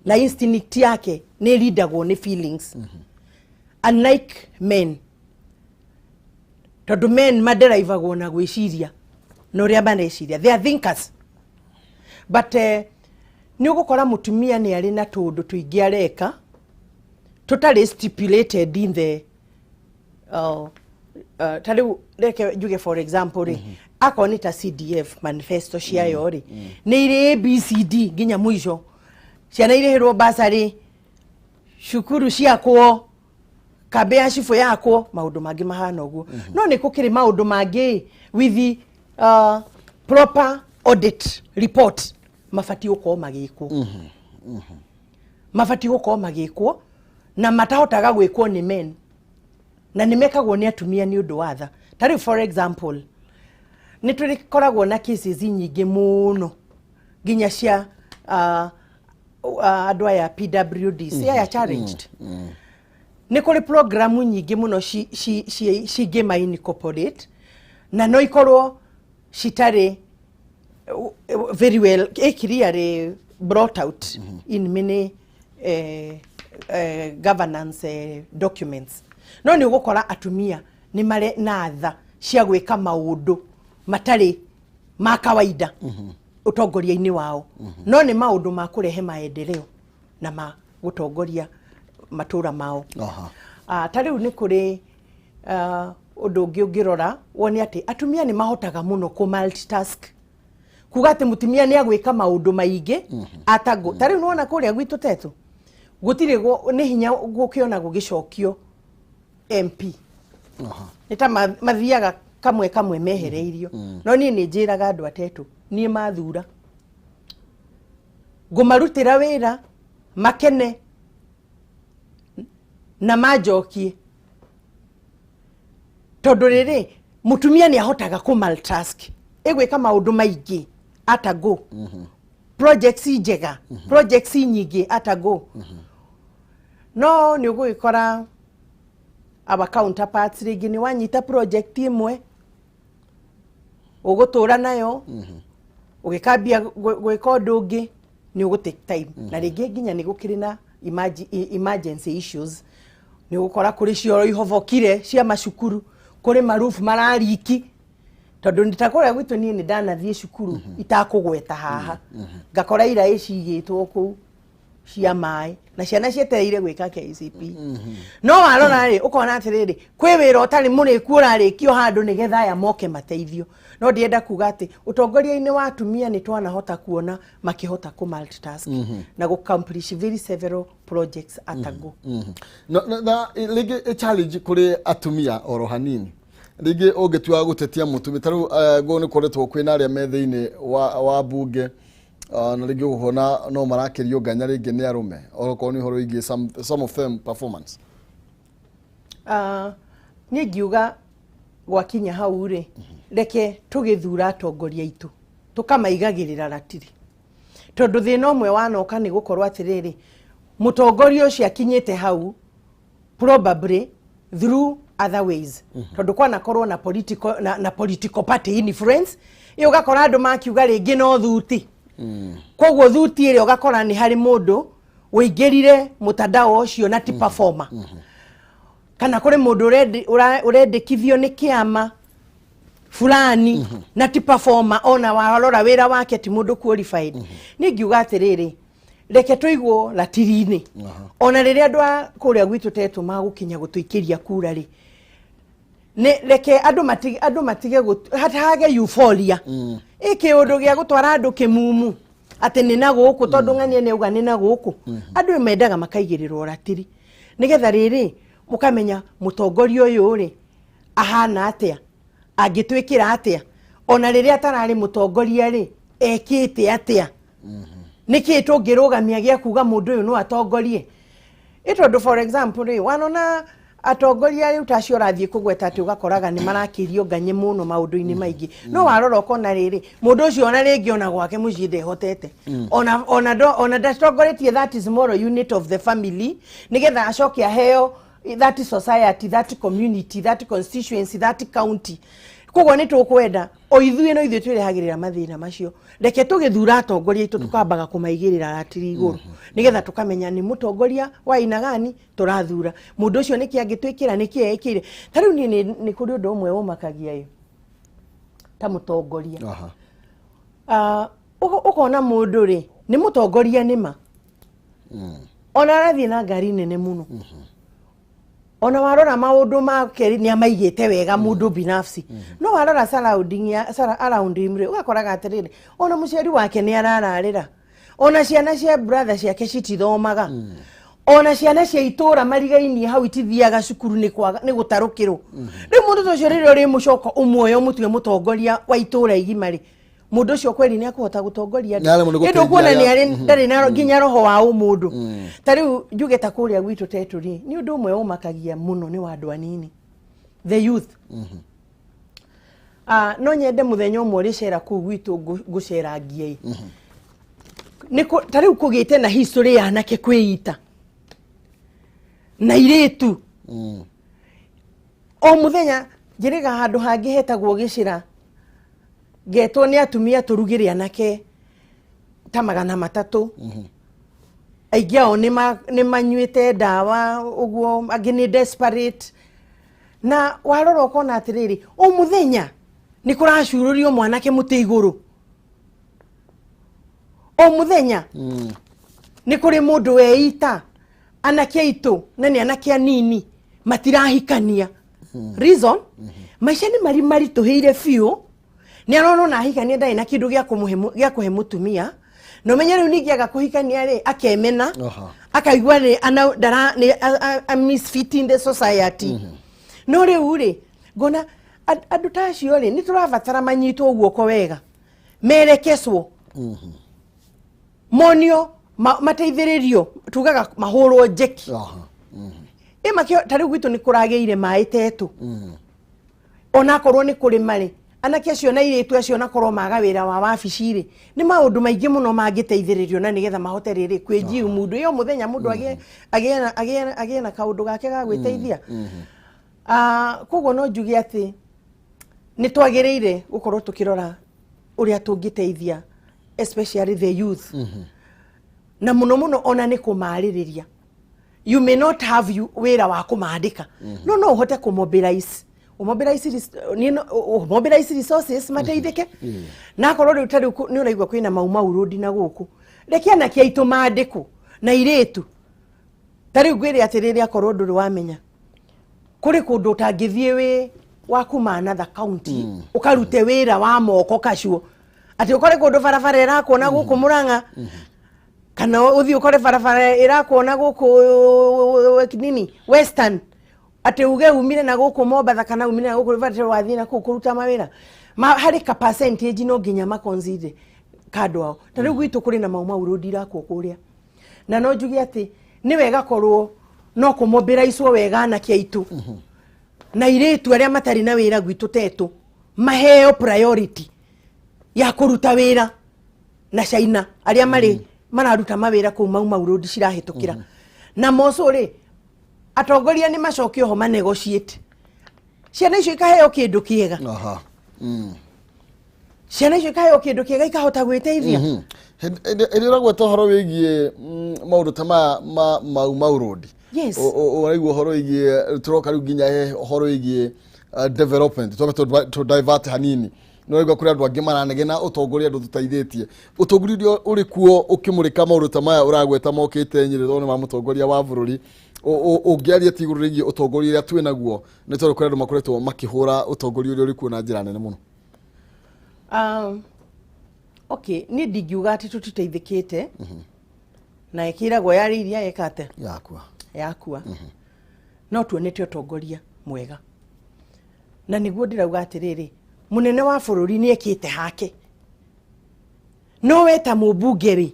na instinct yake nĩ ĩrindagwo nĩ feelings, unlike men, tondũ men maderaivagwo na gwĩciria na ũrĩa mareciria. They are thinkers, but nĩ ũgũkora mũtumia nĩ arĩ na tũũndũ tũingĩ areka tũtarĩ stipulated in the ta rĩu reke njuge, for example rĩ, akorwo nĩ ta CDF manifesto ciayo rĩ, nĩ irĩ ABCD nginya mũico, ciana irĩhĩrwo basarĩ, cukuru ciakwo, kambĩ ya cibũ yakwo, maũndũ mangĩ mahana ũguo. No nĩ gũkĩrĩ maũndũ mangĩ with the proper audit report mabatiĩ gũkorwo magĩkwo, mabatiĩ gũkorwo magĩkwo na matahotaga gwĩkwo nĩ men, na nĩ mekagwo nĩ atumia nĩ ũndũ wa tha. Ta rĩu, for example, nĩ tũrĩkoragwo na cases nyingĩ mũno nginya cia andũ aya PWD, aya challenged. Nĩ kũrĩ programu nyingĩ mũno cingĩma incorporate na no ikorwo citarĩ very well clearly brought out in many governance documents, no nĩ ũgũkora atumia nĩ marĩ na tha cia gwĩka maũndũ matarĩ ma kawaida ũtongoria-inĩ wao, no nĩ maũndũ ma kũrehe maendeleo na ma gũtongoria matũra mao. Ta rĩu nĩ kũrĩ ũndũ ũngĩ ũngĩrora wone atĩ atumia nĩ mahotaga mũno kũ multitask, kuga atĩ mũtumia nĩ agwĩka maũndũ maingĩ atangũ. Ta rĩu nĩwona kũrĩa gwitũ Tetũ gũtirĩ nĩ hinya gũkĩona gũgĩcokio MP, nĩ ta mathiaga kamwe kamwe mehereirio. No niĩ nĩ njĩraga andũ atetũ, niĩ mathura ngũmarutĩra wĩra makene na manjokie, tondũ rĩrĩ, mũtumia nĩ ahotaga kũ multitask, ĩgwĩka maũndũ maingĩ atago projects njega, projects nyingĩ atago. No nĩ ũgũgĩkora our counterparts rĩngĩ nĩ wanyita project ĩmwe ũgũtũra nayo, ũgĩkambia gwĩka ũndũ ũngĩ nĩ ũgũ take time, na rĩngĩ nginya nĩ gũkĩrĩ na emergency issues. Nĩ ũgũkora kũrĩ cioro ihobokire cia macukuru, kũrĩ marufu marariki, tondũ nĩ ta kũrĩa gwitũ niĩ nĩ ndanathiĩ cukuru itakũgweta haha, ngakora iraĩ cigĩtwo kũu cia maĩ na ciana cietereire gwĩka KCPE. No warora rĩ, ũkona atĩrĩrĩ, kwĩ wĩra ũtarĩ mũrĩku ũrarĩkio handũ nĩgetha aya moke mateithio. No ndĩrenda kuga atĩ ũtongoria-inĩ wa atumia nĩ twanahota kuona makĩhota kũ multitask na gũ accomplish very several projects at a go. Na rĩngĩ challenge kũrĩ atumia oro hanini, rĩngĩ ũngĩtua gũtetia mũtumia, ta rĩu ngo nĩ koretwo kwĩna arĩa me thĩinĩ wa bunge. Na rĩngĩ ũkona no marakĩrio nganya rĩngĩ nĩ arũme okorwo nĩ ũhoro wĩgiĩ some of them performance. Niĩ ngiuga gwakinya hau rĩ, reke tũgĩthura atongoria aitũ tũkamaigagĩrĩra ratiri, tondũ thĩna ũmwe wanoka nĩ gũkorwo atĩrĩrĩ, mũtongoria ũcio akinyĩte hau probably through other ways, tondũ kwanakorwo na political, na political party influence ĩ, ũgakora andũ makiuga rĩngĩ no thuti. Koguo thuti ĩrĩa ũgakora nĩ harĩ mũndũ ũingĩrire mũtandao ũcio na ti performer, kana kũrĩ mũndũ ũrendekithio nĩ kĩama fulani na ti performer, ona warora wĩra wake ti mũndũ qualified. Niĩ ngiuga atĩrĩrĩ, reke tũigwo ratiri-inĩ, ona rĩrĩa andũ a kũrĩa gwitũ tetũ magũkinya gũtũikĩria kura rĩ, nĩ reke andũ matige hage euphoria ĩ kĩũndũ gĩa gũtwara andũ kĩmumu atĩ nĩ na gũkũ, tondũ ng'ania nĩ auga nĩ na gũkũ. Andũ mendaga makaigĩrĩrwo ratiri nĩgetha rĩrĩ mũkamenya mũtongoria ũyũ rĩ ahana atĩa, angĩtwĩkĩra atĩa, ona rĩrĩa atararĩ mũtongoria rĩ ekĩte atĩa, nĩkĩ tũngĩrũgamia gĩa kuga mũndũ ũyũ no atongorie. Ĩ tondũ for example rĩ, wanona atongoria rĩu ta acio ũrathiĩ kũgweta atĩ ũgakoraga nĩ marakĩrio nganye mũno maũndũ-inĩ maingĩ, no warora ũkona rĩrĩ mũndũ ũcio ona rĩngĩ ona gwake mũciĩ ndehotete, ona ndatongoretie that small unit of the family nĩgetha acoke aheo that society, that community, that constituency, that county. Koguo nĩ tũkwenda o ithuĩ no ithuĩ twĩrehagĩrĩra mathĩna macio. Reke tũgĩthura atongoria aitũ tũkambaga kũmaigĩrĩra ratiri igũrũ nĩgetha tũkamenya nĩ mũtongoria wa aina gani tũrathura, mũndũ ũcio nĩkĩ angĩtwĩkĩra, nĩkĩ ekĩire. Ta rĩu niĩ nĩ kũrĩ ũndũ ũmwe ũmakagia ĩ ta mũtongoria. Ũkona mũndũ rĩ nĩ mũtongoria nĩma, ona arathiĩ na ngari nene mũno, ona warora maũndũ make nĩ amaigĩte wega mũndũ binafsi, no warora surrounding ya around him rĩ, ũgakoraga atĩrĩrĩ, ona mũciari wake nĩ arararĩra, ona ciana cia brother ciake citithomaga, ona ciana cia itũra marigainie hau itithiaga cukuru nĩ kwaga nĩ gũtarũkĩrwo. Rĩu mũndũ ta ũcio rĩrĩa ũrĩmũcoka ũmuoya ũmũtue mũtongoria wa itũra igima rĩ, mũndũ ũcio kweri nĩ akũhota gũtongoria Nĩ aremwo nĩ andũ? gũteithia Ĩndĩ ũkuona nĩ arĩa- arĩ ndarĩ na nginya roho wa ũmũndũ. Ta rĩu njuge ta kũrĩa gwitũ tetũ rĩ, nĩ ũndũ ũmwe ũmakagia mũno nĩ wa andũ anini, the youth. No nyende mũthenya ũmwe ũrĩcera kũu gwitũ ngũcerangie ĩ. Ta rĩu kũgĩte na history ya anake kwĩita na irĩtu o mũthenya. Njĩrĩga handũ hangĩ hetagwo gĩcĩra, ngetwo nĩ atumia tũrugĩre anake ta 300. Aingĩ ao nĩ manyuĩte ndawa ũguo, angĩ nĩ desperate, na warora ũkona atĩrĩrĩ, o mũthenya nĩ kũracurũrio mwanake mũtĩ igũrũ, o mũthenya nĩ kũrĩ mũndũ weita. Anake aitũ na nĩ anake anini matirahikania. Reason, maica nĩ mari maritũhĩire biũ. Nĩ arona ona ahikania ndarĩ na kĩndũ gĩa kũmũhe gĩa kũhe mũtumia, na ũmenye rĩu ningĩ aga kũhikania rĩ akemena, akaigua nĩ ndara nĩ a misfit in the society. No rĩu rĩ ngona andũ ta acio rĩ nĩ tũrabatara manyitwo guoko wega, merekecwo, monio, mateithĩrĩrio, tugaga mahũrwo njeki. Ĩ makĩo ta rĩu gwitũ nĩ kũragĩire maĩ tetũ, onakorwo nĩ kũrĩma rĩ, anake acio na irĩtu acio onakorwo maga wĩra wa wabici rĩ, nĩ maũndũ maingĩ mũno mangĩteithĩrĩrio na nĩgetha mahote rĩrĩ kwĩnjiu mũndũ ĩyo mũthenya mũndũ agĩe na kaũndũ gake ga gwĩteithia. Koguo no njuge atĩ nĩ twagĩrĩire gũkorwo tũkĩrora ũrĩa tũngĩteithia especially the youth, na mũno mũno ona nĩ kũmarĩrĩria. You may not have you wĩra wa kũmandĩka, no ũhote kũmobilize ũmobilize ũmobilize resources mateithĩke. Na akorwo rĩu ta rĩu nĩ ũraigua kwĩna mau mau road na gũkũ, reke anake aitũ mandĩkwo na irĩtu. Ta rĩu ngwĩre atĩrĩrĩ, akorwo ndũrĩ wamenya kũrĩ kũndũ ũtangĩthiĩ wĩ wa kuma another county ũkarute wĩra wa moko kacuo, atĩ ũkore kũndũ barabara ĩrakwo na gũkũ Mũrang'a, kana ũthiĩ ũkore barabara ĩrakwo na gũkũ nini Western, atĩ uge umire na gũkũ Mombatha kana umire na gũkũ Riverside wathiĩ na kũu kũruta mawĩra ma, harĩ ka percentage no nginya maconsider. Ka andũ ao. Ta rĩu gwitũ kũrĩ na Mau Mau Road irakwo kũrĩa, na no njuge atĩ nĩ wega korwo no kũmombĩraicwo wega anake aitũ na irĩtu arĩa matarĩ na wĩra gwitũ tetũ maheo priority ya kũruta wĩra na China arĩa marĩ mararuta mawĩra kũu Mau Mau Road cirahĩtũkĩra. Na moco rĩ, atongoria nĩ macoke oho manegotiate ciana icio ikaheo kĩndũ kĩega. Ciana icio ikaheo kĩndũ kĩega, ikahota gwĩteithia. Hĩndĩ ĩrĩa ũragweta ũhoro wĩgiĩ maũndũ ta maya ma Mau Mau Road, ũraigua ũhoro wĩgiĩ, tũroka rĩu nginya he ũhoro wĩgiĩ development, twambe tũ divert hanini. Nĩ ũraigua kũrĩ andũ angĩ maranegena ũtongoria ndũtũteithĩtie, ũtongoria ũrĩa ũrĩ kuo ũkĩmũrĩka maũndũ ta maya ũragweta mokĩte Nyĩrĩ tondũ nĩ ma mũtongoria wa bũrũri. Ũngĩaria ti igũrũ rĩgiĩ ũtongoria ũrĩa twĩ naguo, nĩ tondũ kũrĩ andũ makoretwo makĩhũra ũtongoria ũrĩa ũrĩ kuo na njĩra nene mũno? Okay, niĩ ndingiuga atĩ tũtiteithĩkĩte, na ĩkĩragwo yarĩ iria ĩka atĩa? Yakua. Yakua. No tuonete ũtongoria mwega, na nĩguo ndĩrauga atĩrĩrĩ, mũnene wa bũrũri nĩ ekĩte hake, no we ta mũmbunge rĩ,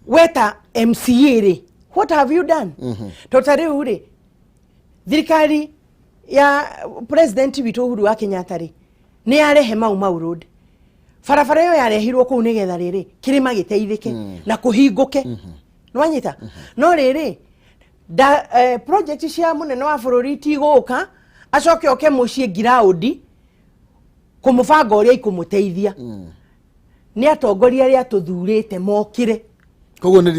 we ta MCA rĩ, what have you done? Tondũ ta rĩu rĩ, thirikari ya president witũ Uhuru wa Kenyatta rĩ, nĩ yarehe Mau Mau Road. Barabara ĩyo yarehirwo kũu nĩgetha rĩrĩ kĩrĩma gĩteithĩke na kũhingũke, nĩwanyita? No rĩrĩ da, project cia mũnene wa bũrũri tigũka acoke oke mũciĩ ngiraũndi kũmũbanga ũrĩa ikũmũteithia. Nĩ atongoria arĩa tũthurĩte mokĩre. Koguo nĩ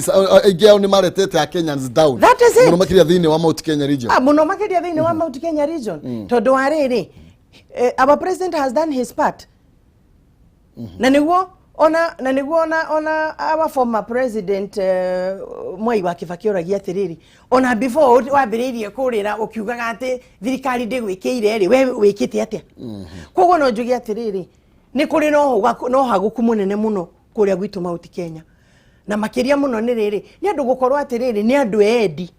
aingĩ ao nĩ maretete a Kenyans down. That is it. Mũno makĩria thĩinĩ wa Mount Kenya region. Ah, mũno makĩria thĩinĩ wa Mount Kenya region, tondũ wa rĩrĩ, our president has done his part, na nĩguo ona our former president, Mwai wa Kibaki, oragia atĩrĩrĩ, ona before wambĩrĩirie kũrĩra ũkiugaga atĩ thirikari ndĩgwĩkĩire rĩ, we wĩkĩte atĩa? Koguo no njuge atĩrĩrĩ, nĩ kũrĩ na ũhagũku mũnene mũno kũrĩa gwitũ Mount Kenya, na makĩria mũno nĩ rĩrĩ, nĩ andũ gũkorwo atĩrĩrĩ, nĩ andũ endi.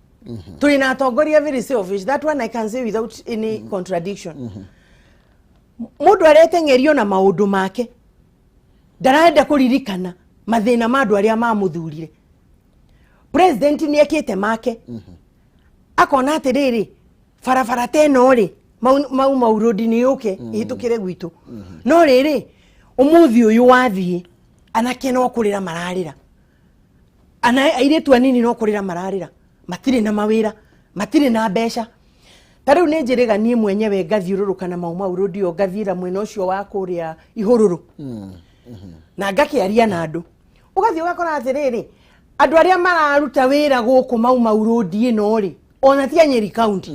Tũrĩ na atongoria very selfish, that one I can say without any contradiction. Mũndũ areteng'erio na maũndũ make, ndarenda kũririkana mathĩna ma andũ arĩa mamũthurire. President nĩ ekĩte make, akona atĩrĩrĩ, barabara ta ĩno rĩ, Mau Mau Road nĩ yũke ĩhĩtũkĩre gwitũ. No rĩrĩ, ũmũthĩ ũyũ wathiĩ, anake no kũrĩra mararĩra, ana airĩtu anini no kũrĩra mararĩra, matirĩ na mawĩra, matirĩ na mbeca. Ta rĩu nĩ njĩrĩga niĩ mwenyewe ngathiũrũrũka na Mau Mau Road ĩyo, ngathiĩra mwena ũcio wa kũrĩa ihũrũrũ na ngakĩaria na andũ. Ũgathiĩ ũgakora atĩrĩrĩ, andũ arĩa mararuta wĩra gũkũ Mau Mau Road ĩno rĩ, ona ti a Nyeri County.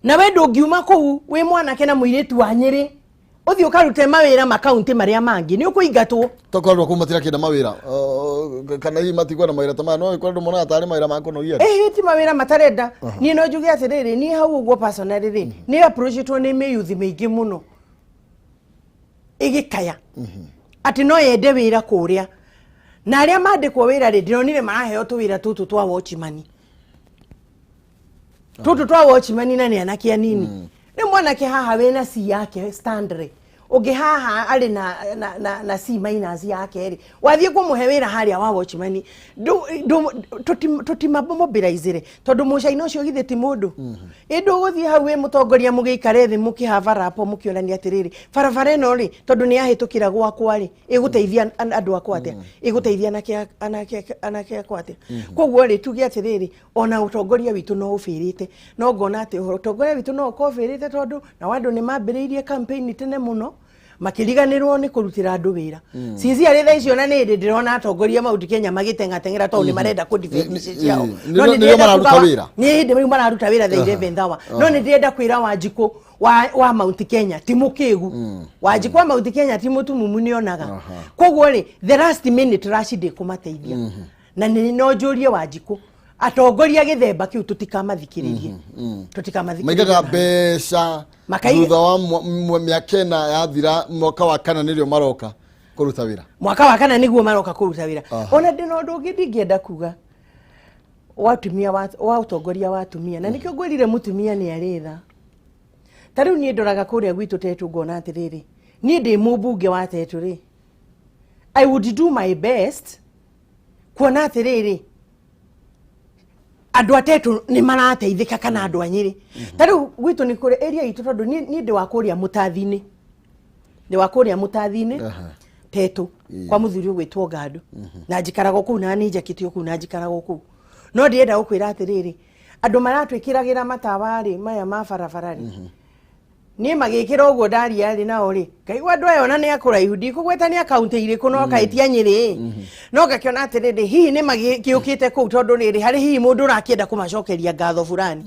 Na we ndũngiuma kũu wĩ mwanake na mũirĩtu wa Nyĩrĩ ũthiĩ ũkarute mawĩra makaunti marĩa mangĩ, nĩ ũkũingatwo. Tokorwo andũ a kũu matirakĩenda mawĩra, kana hihi matikwenda mawĩra ta maya, no ĩkorwo andũ monaga tarĩ mawĩra ma kũnogia andũ. Ĩhĩ, ti mawĩra matarenda. Niĩ no njuge atĩrĩrĩ, niĩ hau ũguo personally rĩ, nĩ approachĩtwo nĩ mĩyuthi mĩingĩ mũno ĩgĩkaya atĩ no yende wĩra kũrĩa, na arĩa mandĩkwo wĩra rĩ, ndĩronire maraheo tũwĩra tũtũ twa watchman, tũtũ twa watchman, na nĩ anake anini. Rĩu mwanake haha wĩna C yake standard, ũngĩ haha arĩ na C minus yake rĩ, wathiĩ kũmũhe wĩra harĩa wa watchman, tũtimamobilizire, tondũ mũcaina ũcio githĩ ti mũndũ? Ĩ ndũgũthiĩ hau wĩ mũtongoria, mũgĩikare thĩ, mũkĩhava rapo, mũkĩonania atĩrĩrĩ, barabara ĩno rĩ, tondũ nĩ yahĩtũkĩra gwakwa rĩ, ĩgũteithia andũ akwa atĩa? Ĩgũteithia anake akwa atĩa? Koguo rĩ, tuge atĩrĩrĩ, ona ũtongoria witũ no ũbĩrĩte, no ngona atĩ ũtongoria witũ no ũkorwo ũbĩrĩte, tondũ nao andũ nĩ mambĩrĩirie campaign tene mũno, makĩriganĩrwo nĩ kũrutĩra andũ wĩra. Sincerely, thaa icio na nĩ hĩndĩ ndĩrona atongoria Mount Kenya magĩteng'ateng'era tondũ nĩ marenda kũ defend ici ciao. No nĩ Nĩrĩo ndĩrenda mararuta kuga wĩra. Nĩ hĩndĩ rĩu mararuta wĩra the 11th hour. No nĩ ndĩrenda kwĩra Wanjikũ wa Mount Kenya ti mũkĩgu, Wanjikũ wa Mount Kenya ti mũtumumu, nĩ onaga. Koguo rĩ, the last minute rush ndĩkũmateithia, na nĩ no njũrie Wanjikũ, atongoria gĩthemba kĩu tũtikamathikĩrĩrie, tũtikamathikĩrĩrie. Maigaga mbeca thutha wa mĩaka 4 yathira, mwaka wa kana nĩrĩo maroka kũruta wĩra. Mwaka wa kana nĩguo maroka kũruta wĩra. Ona ndĩna ũndũ ũngĩ ndingĩenda kuga wa atumia, wa ũtongoria wa atumia, na nĩkĩo ngwĩrire mũtumia nĩ arĩ tha. Ta rĩu niĩ ndoraga kũrĩa gwitũ tetũ, ngona atĩrĩrĩ, Niĩ ndĩ mũmbunge wa Tetu rĩ, I would do my best kuona atĩrĩrĩ, andũ a Tetu nĩ marateithĩka kana andũ a Nyĩrĩ. Ta rĩu gwitũ nĩ kũrĩ area itũ, tondũ niĩ ndĩ wa kũrĩa mũtathi-inĩ, ndĩ wa kũrĩa mũtathi-inĩ. Tetu kwa mũthuri ũgwĩtwo Ngandũ, na njikaraga o kũu, na nĩ njakĩte o kũu na njikaraga o kũu. No ndĩrenda gũkwĩra atĩrĩrĩ, andũ maratwĩkĩragĩra matawa rĩ, maya ma barabara rĩ, niĩ magĩkĩra ũguo ndaria rĩ, nao rĩ, ngaigua andũ aya ona nĩ akũraihu, ndikũgweta nĩ akaunti irĩkũ, no kaĩtia Nyĩrĩ, no ngakĩona atĩrĩrĩ, hihi nĩ magĩũkĩte kũu tondũ rĩrĩ harĩ hihi mũndũ ũrakĩenda kũmacokeria ngatho fulani.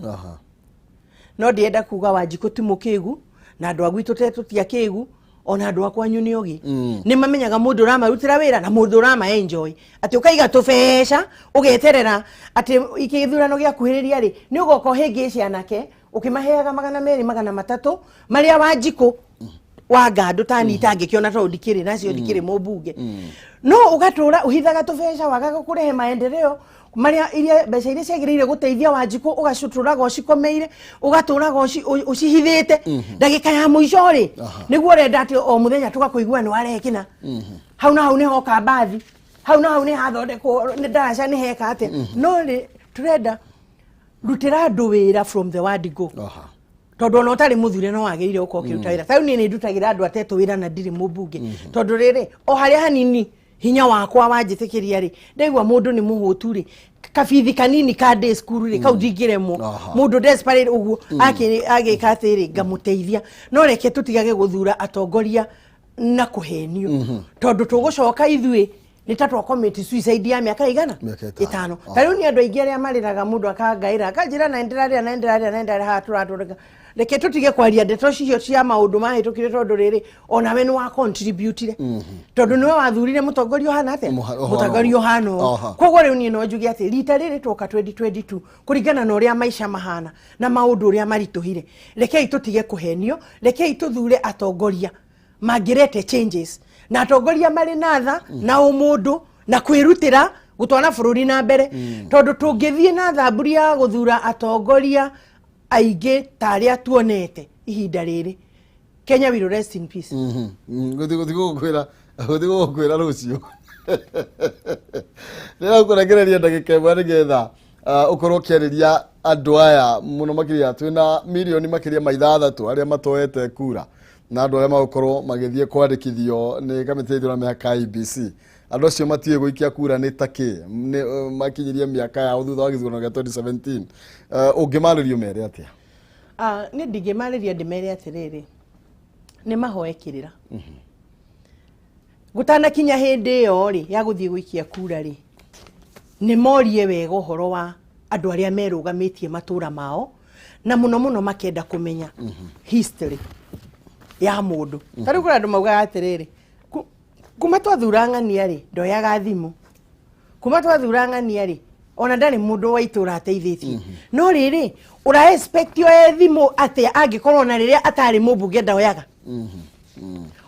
No ndĩrenda kuga Wanjikũ ti mũkĩgu, na andũ a gwitũ Tetũ ti akĩgu, ona andũ a kwanyu nĩ ogĩ. Nĩ mamenyaga mũndũ ũramarutĩra wĩra na mũndũ ũrama enjoy, atĩ ũkaiga tũbeca ũgeterera atĩ gĩthurano gĩakuhĩrĩria rĩ, nĩ ũgoka ũhĩngĩce anake ũkĩmaheaga 200, 300, marĩa Wanjikũ wa Ngandũ tani itangĩkĩona tondũ ndikĩrĩ nacio, ndikĩrĩ mũmbunge. No ũgatũra ũhithaga tũbeca, wagaga kũrehe maendeleo marĩa iria mbeca iria ciagĩrĩire gũteithia Wanjikũ, ũgacitũraga ũcikomeire, ũgatũraga ũcihithĩte. Ndagĩka ya mũico rĩ, nĩguo ũrenda atĩ o mũthenya tũgakũigua nĩ warehe kĩna hau, na hau nĩ hoka mbathi hau, na hau nĩ hathondekwo, nĩ ndaraca, nĩ heka atĩa. No rĩ, tũrenda rutĩra andũ wĩra from the word go, tondũ ona ũtarĩ mũthure no wagĩrĩire gũkorwo ũkĩruta wĩra. Ta rĩu niĩ nĩ ndutagĩra andũ atetũ wĩra na ndirĩ mũmbunge, tondũ rĩrĩ, o harĩa hanini hinya wakwa wanjĩtĩkĩria rĩ, ndaigua mũndũ nĩ mũhũtu rĩ, kabithi kanini ka day school rĩ, kau ndingĩremwo. Mũndũ desperate ũguo agĩka atĩrĩ, ngamũteithia. No reke tũtigage gũthura atongoria na kũhenio, tondũ tũgũcoka ithuĩ nĩ ta twa commit suicide ya mĩaka igana. Mĩaka ĩtano. Ĩtano. Ta rĩu nĩ andũ aingĩ arĩa marĩraga, mũndũ akangaĩra akanjĩra na ndĩrarĩra na ndĩrarĩra na ndĩrarĩra haha tũratũrĩka. Reke tũtige kwaria ndeto cicio cia maũndũ mahĩtũkire, tondũ rĩrĩ, onawe nĩ wa contributire, tondũ nĩwe wathurire mũtongoria ũhana atĩa. Ũhana Mũtongoria ũguo. ũhana ũũ. Koguo rĩu niĩ no njuge atĩ rita rĩrĩ twoka 2022, kũringana na ũrĩa maica mahana na maũndũ ũrĩa maritũhire, rekei tũtige kũhenio, rekei tũthure atongoria mangĩrete changes, na atongoria marĩ na tha na ũmũndũ na kwĩrutĩra gũtwara bũrũri na mbere, tondũ tũngĩthiĩ na thamburi ya gũthura atongoria aingĩ ta arĩa tuonete ihinda rĩrĩ, Kenya will rest in peace. Gũthi gũgũkwĩra rũciũ rĩrĩa ũkũrekereria ndagĩka ĩmwe nĩgetha ũkorwo ũkĩarĩria andũ aya mũno makĩria. Twĩna mirioni makĩria ma 6 arĩa matoete kura, na andũ arĩa magũkorwo magĩthiĩ kwandĩkithio nĩ kamĩtĩ ya ithurano mĩhaka IEBC. Andũ acio matiũĩ gũikia kura nĩ takĩ, nĩ makinyirie mĩaka yao thutha wa gĩthurano gĩa 2017. Ũngĩmarĩrio mere atĩa? Niĩ ndingĩmarĩria ndĩmere atĩrĩrĩ, nĩ mahoe kĩrĩra gũtanakinya hĩndĩ ĩyo rĩ ya gũthiĩ gũikia kura rĩ, nĩ morie wega ũhoro wa andũ arĩa merũgamĩtie matũra mao, na mũno mũno makenda kũmenya history ya mũndũ. Ta rĩu kũrĩ andũ maugaga atĩrĩrĩ, "Kuma twathura ng'ania rĩ, ndoyaga thimũ, kuma twathura ng'ania rĩ, ona ndarĩ mũndũ wa itũra ateithĩtie." No rĩrĩ, ũra expect oe thimũ atĩa angĩkorwo ona rĩrĩa atarĩ mũmbunge ndoyaga?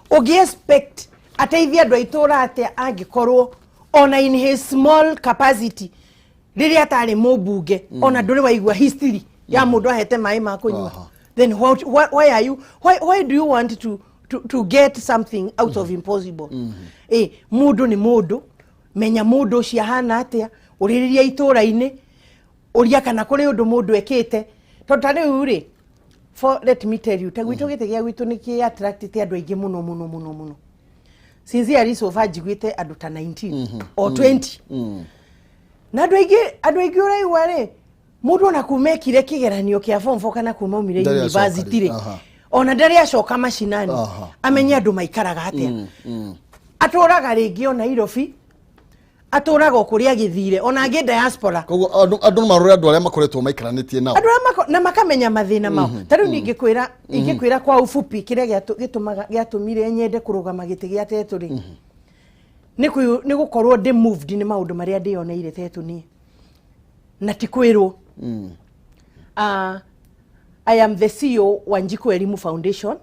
Ũngĩ expect ateithie andũ a itũra atĩa angĩkorwo ona in his small capacity rĩrĩa atarĩ mũmbunge ona ndũrĩ waigua history ya mũndũ ahete maĩ ma kũnyua? Then why are you why do you want to get something out of impossible? Mũndũ nĩ mũndũ. Menya mũndũ ũcio ahana atĩa, ũrĩrĩria itũra-inĩ, ũria kana kũrĩ ũndũ mũndũ ekĩte. Tondũ ta rĩu rĩ, for let me tell you, ta gwitũ gĩtĩ gĩa gwitũ nĩ kĩ attractĩte andũ aingĩ mũno mũno mũno mũno. Sincerely, so far njiguĩte andũ ta 19 or 20, na andũ aingĩ ũraigua rĩ, mũndũ ona kuma ekire kĩgeranio kĩa form 4 kana kuma aumire Ndarĩ acoka university rĩ. rĩ, ona ndarĩ acoka macinani amenye andũ maikaraga atĩa. Atũraga rĩngĩ o Nairobi, atũraga o kũrĩa agĩthire, ona angĩ diaspora. Koguo andũ no marore andũ arĩa makoretwo maikaranĩtie nao. Andũ arĩa na makamenya mathĩna mao. Ta rĩu niĩ ingĩkwĩra kwa ufupi kĩrĩa gĩtũmaga gĩatũmire nyende kũrũgama gĩtĩ gĩa Tetũ rĩ, nĩ gũkorwo ndĩ moved nĩ maũndũ marĩa ndĩyoneire Tetũ niĩ, na ti kwĩrwo. I am the CEO wa Njiko Elimu Foundation,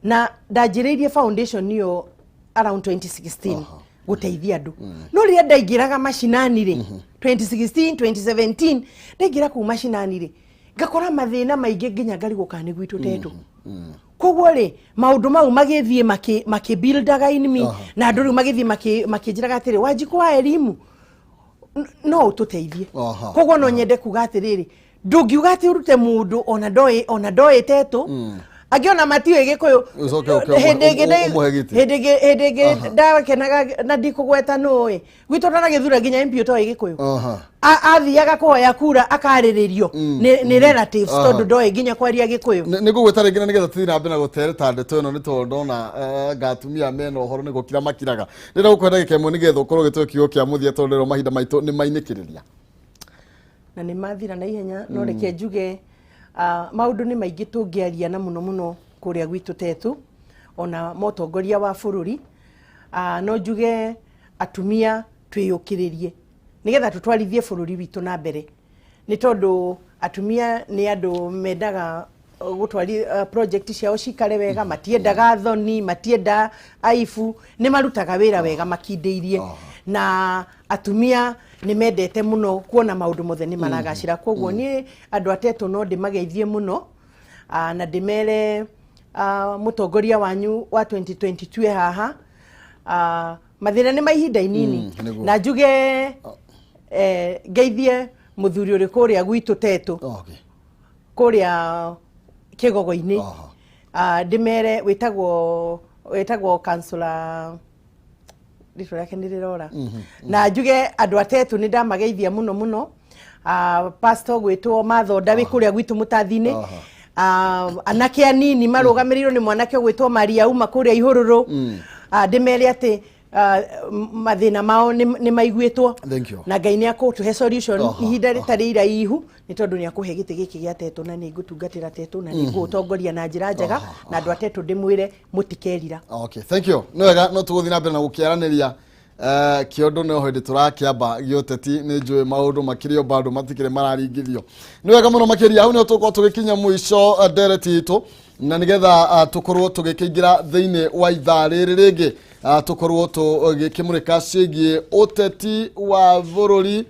na ndanjĩrĩirie foundation ĩyo around 2016 gũteithia andũ. No rĩrĩa ndaingĩraga macinani rĩ, 2016 2017, ndaingĩra kũu macinani rĩ, ngakora mathĩna maingĩ, nginya ngarigwo kana nĩ gwitũ Tetũ. Koguo rĩ, maũndũ mau magĩthiĩ makĩ buildaga in me. Na andũ rĩu magĩthiĩ makĩnjĩraga atĩrĩ, Wanjikũ wa elimu no ũtũteithie. Koguo no nyende kuga atĩrĩrĩ, ndũngiuga atĩ ũrute mũndũ ona ndoĩ Tetũ, angĩ ona matiũĩ Gĩkũyũ. Ũcoke ũke Hĩndĩ ĩngĩ ũmũhe gĩtĩ. Hĩndĩ ĩngĩ ndakenaga na ndikũgweta nũĩ gwitũ ndanagĩthura nginya MP ũtoĩ Gĩkũyũ. Athiaga kũhoya kura akarĩrĩrio nĩ relatives tondũ ndoĩ nginya kwaria Gĩkũyũ. Nĩ ngũgwĩta rĩngĩ na nĩgetha tũthiĩ na mbere na gũtereta ndeto ĩno, nĩ tondũ ndona anga atumia mena ũhoro nĩ gũkira makiraga. Ndĩrenda gũkũhe ndagĩka 1 nĩgetha ũkorwo ũgĩtũhe kiugo kĩa mũthia, tondũ rĩro mahinda maitũ nĩ mainĩkĩrĩria. Na nĩ mathira na ihenya, no reke njuge, maũndũ nĩ maingĩ tũngĩaria, na mũno mũno kũrĩa gwitũ Tetũ ona motongoria wa bũrũri. No njuge atumia twĩyũkĩrĩrie nĩgetha tũtwarithie bũrũri witũ na mbere, nĩ tondũ atumia nĩ andũ mendaga gũtwari project ciao cikare wega, matiendaga thoni, matienda aibu, nĩ marutaga wĩra wega makindĩirie, na atumia nĩ mendete mũno kuona maũndũ mothe nĩ maragacĩra. Koguo niĩ andũ atetũ no ndĩmageithie mũno, na ndĩmere mũtongoria wanyu wa 2022 e haha. Mathĩna nĩ ma ihinda inini. Nĩguo. Na njuge ngeithie mũthuri ũrĩ kũrĩa gwitũ Tetũ, kũrĩa Kĩgogo-inĩ. Ndĩmere wĩtagwo kansula, rĩtwa rĩake nĩ rĩrora. Na njuge andũ atetũ nĩ ndamageithia mũno mũno. Pastor gwĩtwo Mathonda wĩ kũrĩa gwitũ Mũtathi-inĩ. Anake anini marũgamĩrĩirwo nĩ mwanake ũgwĩtwo Maria uma kũrĩa Ihũrũrũ. Ndĩmere atĩ mathĩna mao nĩ maiguĩtwo. Thank you. Na Ngai nĩ akũtũhe solution ihinda rĩtarĩ iraihu, nĩ tondũ nĩ akũhe gĩtĩ gĩkĩ gĩa Tetũ, na nĩ ngũtungatĩra Tetũ na nĩ ngũũtongoria na njĩra njega, na andũ a Tetũ ndĩmwĩre mũtikerira. Okay, thank you. Nĩ wega, no tũgũthiĩ na mbere na gũkĩaranĩria kĩondo no hĩndĩ tũrakĩamba gĩũteti. Nĩ njũĩ maũndũ makĩrĩ o bado matikĩrĩ mararingithio. Nĩ wega mũno makĩria, hau nĩho tũgũkorwo tũgĩkinya mũico ndereti itũ, na nĩgetha tũkorwo tũgĩkĩingĩra thĩinĩ wa ithaa rĩrĩ rĩngĩ, tũkorwo tũgĩkĩmũrĩka ciĩgiĩ ũteti wa bũrũri.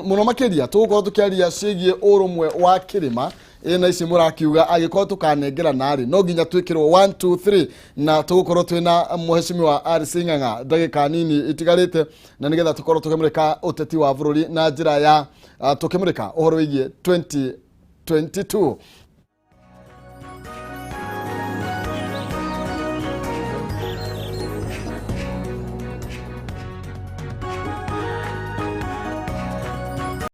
Mũno makĩria tũgũkorwo tũkĩaria ciĩgiĩ ũrũmwe wa kĩrĩma ĩna ici mũrakiuga angĩkorwo tũkanengerana rĩ, no nginya twĩkĩrwo 1 2 3, na tũgũkorwo twĩna mũhecimiwa RC Ng'ang'a ndagĩka nini itigarĩte, na nĩgetha tũkorwo tũkĩmũrĩka ũteti wa bũrũri na njĩra ya tũkĩmũrĩka ũhoro wĩgiĩ 2022.